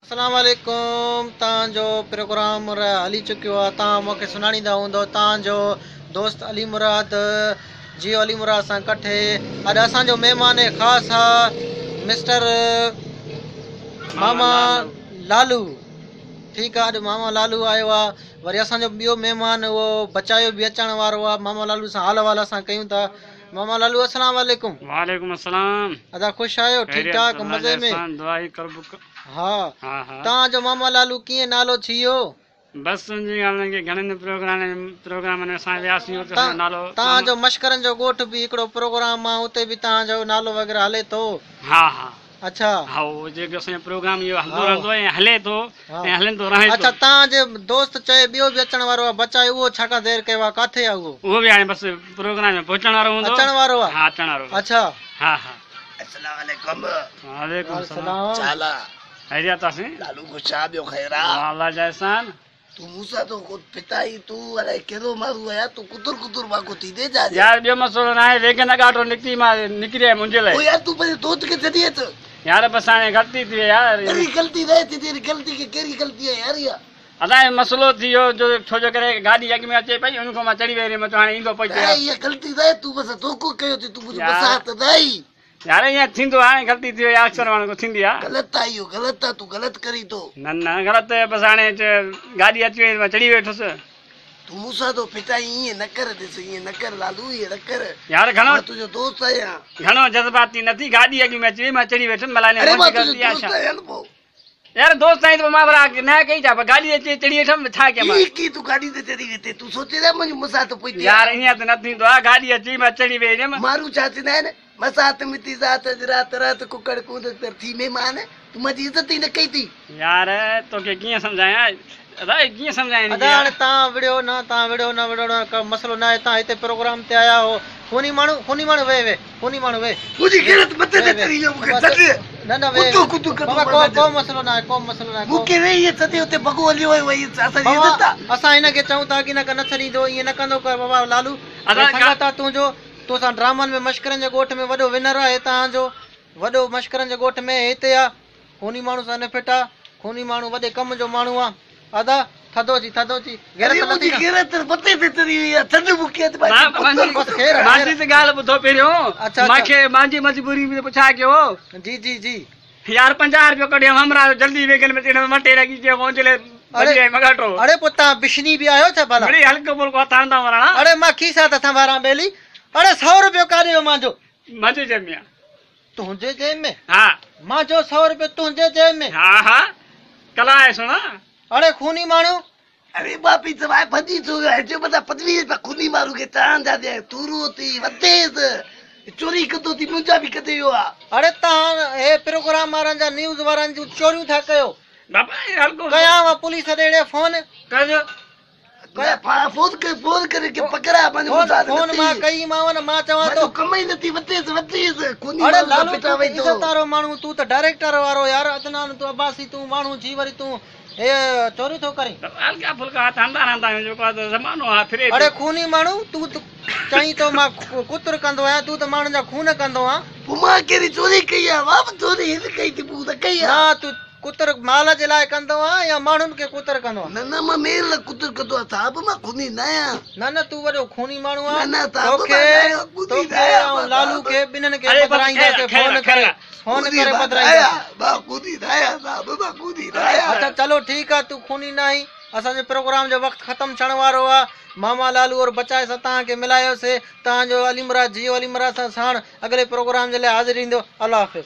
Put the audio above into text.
اسلام عليڪم توهان جو پروگرام هلي چڪيو آ توهان مون کي سڃاڻيندا هوندو توهان جو دوست علي مراد جيو علي مراد سان ڪٺي اڄ اسان جو مهمان خاص آ مسٽر ماما لالو ٺيڪ آ اڄ ماما لالو آيو آ وري اسان جو ٻيو مهمان اهو بچايو به اچڻ وارو آ ماما لالو سان حال احوال اسان ڪيون ٿا ماما لالو اسلام عليڪم. وعليڪم السلام. ادا خوش آهيو ٺيڪ ٺاڪ مزي ۾. دعا ئي قرب. ها توهان جو ماما لالو ڪيئن نالو ٿي ويو. بس تنهنجي ڳالهه کي گهڻن پروگرامن ۾ اسان وياسين اتي اسان جو نالو. توهان جو مشڪرن جو ڳوٺ به هڪڙو پروگرام آ اتي به توهان جو نالو وغيره هلي ٿو. ها ها. اڇا. ها اهو جيڪو اسان جو پروگرام اهو هلندو رهندو ۽ هلي ٿو ۽ هلندو رهي ٿو. اڇا توهان جي دوست چئي ٻيو به اچڻ وارو آ بچائي اهو ڇا کان دير ڪيو آ ڪاٿي آ اهو. اهو به هاڻي بس پروگرام ۾ پهچڻ وارو هوندو. اچڻ وارو آ. ها اچڻ وارو. اڇا. ها ها. السلام عليڪم. وعليڪم السلام. ڇا حال آ. خيريت آ سين. لالو خوش آ ٻيو خير آ. الله جا احسان. تون مون سان ٿو خود ڦٽائين تون الائي ڪهڙو ماڻهو آهيان تون ڪتر ڪتر وانگو ٿيندين ڇا جي. يار ٻيو مسئلو ناهي ويگن اڳاٽو نڪتي مان نڪري آئي منهنجي لاء. او يار تون پنهنجي دوست کي ڇڏي اچ. يار بس هاڻي غلطي ٿي وئي يار. ڪهڙي غلطي ناهي ٿي تيري غلطي کي ڪهڙي غلطي آهي يار اها. ادا هي مسئلو ٿي ويو جو ڇو جو ڪري گاڏي اڳ ۾ اچي پئي ان کان مان چڙهي ويهي رهيم چيو هاڻي ايندو پوئتي. نه اها غلطي ناهي تون مون سان ڌوڪو ڪيو ٿي تون منهنجو مساعت ناهي. يار ائين ٿيندو آهي هاڻي غلطي ٿي وئي آهي اڪثر ماڻهن کان ٿيندي آهي. غلط آهي اهو غلط آهي تون غلط ڪرين ٿو. نه نه غلط بس هاڻي گاڏي اچي وئي مان چڙهي ويٺس. تون مون سان ٿو ڦٽائين ائين نه ڪر ڏس ائين نه ڪر لالو ائين نه ڪر يار گهڻو مان تنهنجو دوست آهيان. گهڻو جذباتي نه ٿي گاڏي اڳ ۾ اچي وئي مان چڙهي ويٺس ملائي اري مان منهنجي تنهنجو غلطي آهي دوست ڇا. آهيان نه پوء. يار دوست آهين ته پوء مان ڀلا نه ڪئي ڇا گاڏي تي چڙهي ويٺم ڇا ڪيان مان. هي ڪي تون گاڏي تي چڙهي ويٺين تون سوچي رهيو منهنجو مساعت پوئتي آهي. يار ائين ته نه ٿيندو آهي گاڏي اچي وئي مان چڙهي ويهي رهيم. ماڻهو ڇا چوندا آهن مساعت مٽي ذات اڄ رات رات ڪڪڙ ڪونڌ تر ٿي مهمان تون منهنجي عزت ئي نه ڪئي ٿي. يار توکي ڪيئن سمجهايان ادا ڪيئن سمجهايان ادا هاڻي توهان وڙهيو نه توهان وڙهيو نه وڙهڻ ڪو مسئلو ناهي توهان هتي پروگرام تي آيا هو خوني ماڻهو خوني ماڻهو ويهه ويهه خوني ماڻهو ويهه منهنجي غيرت مٿي تي ويهه چڙهي ويو مونکي ويهه ڇڏ نه نه ويهه ڪتو ڪتو ڪندو بابا مان ڪو نه ڪو مسئلو ناهي ڪو مسئلو ناهي ڪو مونکي ويهي ڇڏي اتي بگو هليو ويو هي اسان جي بابا عزت آ. اسان هن کي چئون ٿا ڪي نه نه ڇڏيندو ائين نه ڪندو ڪر بابا لالو ادا هي سنگت آ تنهنجو تو سان ڊرامن ۾ مشڪرن جي ڳوٺ ۾ وڏو ونر آهي توهان جو وڏو مشڪرن جي ڳوٺ ۾ هتي آ خوني ماڻهو سان نه ڦٽا خوني ماڻهو وڏي ڪم جو ماڻهو آ ادا ٿڌو ٿي ٿڌو ٿي اري غيرت منهنجي لٿي نه غيرت مٿي تي چڙهي وئي آ ڇڏ مونکي اڄ مان ڪتر بس ڪتر خير آ خير مانجي ته ڳالهه ٻڌو پهريون اڇا اڇا مانکي مانجي مجبوري به پڇا ڪيو. جي جي جي. يار 50 رپيو ڪڍيم همراهه جو جلدي ويگن ۾ چڙهيم مٽي لڳي چيو منهنجي لاء اڙي ڀڄي آيم اڳاٽو. اڙي پوء توهان بشني به آهيو ڇا ڀلا. مڙئي هلڪو ڦلڪو هٿ هڻندا وراڻا. اڙي مان کيسا ته سنڀاران ٻيلي. اڙي سئو رپيو ڪاڏي ويو مانجو. مانجي جيب ۾ آ. تنهنجي جيب ۾؟ ها. مانجو سئو رپيو تنهنجي جيب ۾؟ ها ها ڪلا آهي سهڻا. اڙي خوني ماڻهو. اري باپي سواء ڀڄي ڇو ويو آهين؟ چيو متان 25 رپيا خوني ماڻهو کي چانهه جا ڏيان تورو ٿي وڌيس چوري ڪندو ٿي منهنجا به ڪڍي ويو آ. اڙي توهان هي پروگرام وارن جا نيوز وارن جون چوريون ٿا ڪيو. بابا هي هلڪو ڪيانو پوليس ڏي ڙي فون. ڪجو. نه فون ڪر فون ڪري ڪي پڪڙا پنهنجو فون مساعت فون نٿي مان ڪئي مانو نه مان چوان ٿو منهنجو ڪم ئي نٿي وڌيس وڌيس خوني اڙي ماڻهو سان لالو ڦٽا تون ته وئي ٿو. عزت وارو ماڻهو تون ته ڊائريڪٽر وارو يار عدنان تون عباسي تون ماڻهو جي وري تون هي چوريون ٿو ڪرين. هلڪا ڦلڪا هٿ هڻندا رهندا آهيون جيڪو آهي ته زمانو آهي ڦري اڙي پيو. خوني ماڻهو تون ته چئين ٿو مان ڪتر ڪندو آهيان تون ته ماڻهن جا خون ڪندو آن. پوء مان ڪهڙي چوري ڪئي آهي واهه چوري هن ڪئي ٿي مون نه ڪئي آهي. نه تون ڪتر مال جي لاء ڪندو آن يا ماڻهن کي ڪتر ڪندو آن. نه نه مان ميل لاء ڪتر ڪندو آهيان صاحب مان خوني نه آهيان. نه نه تون وڏو خوني ماڻهو نه آن نه صاحب مان توکي نه آهيان خوني نه توکي آهيان ۽ مان لالو صاحب. کي ٻنهن کي اري بس خير پڌرائينداسين خير فون خير ڪري فون خوني ڪري مان نه پڌرائينداسين. آهيان مان خوني نه آهيان صاحب مان خوني نه آهيان. اڇا چلو ٺيڪ آ تون خوني نه آهين اسان جي پروگرام جو وقت ختم ٿيڻ وارو آ ماما لالو اور بچائي سان توهان کي ملايوسي توهان جو علي مراد جيئو علي مراد سان ساڻ اڳلي پروگرام جي لاء حاضر ايندو الله حافظ.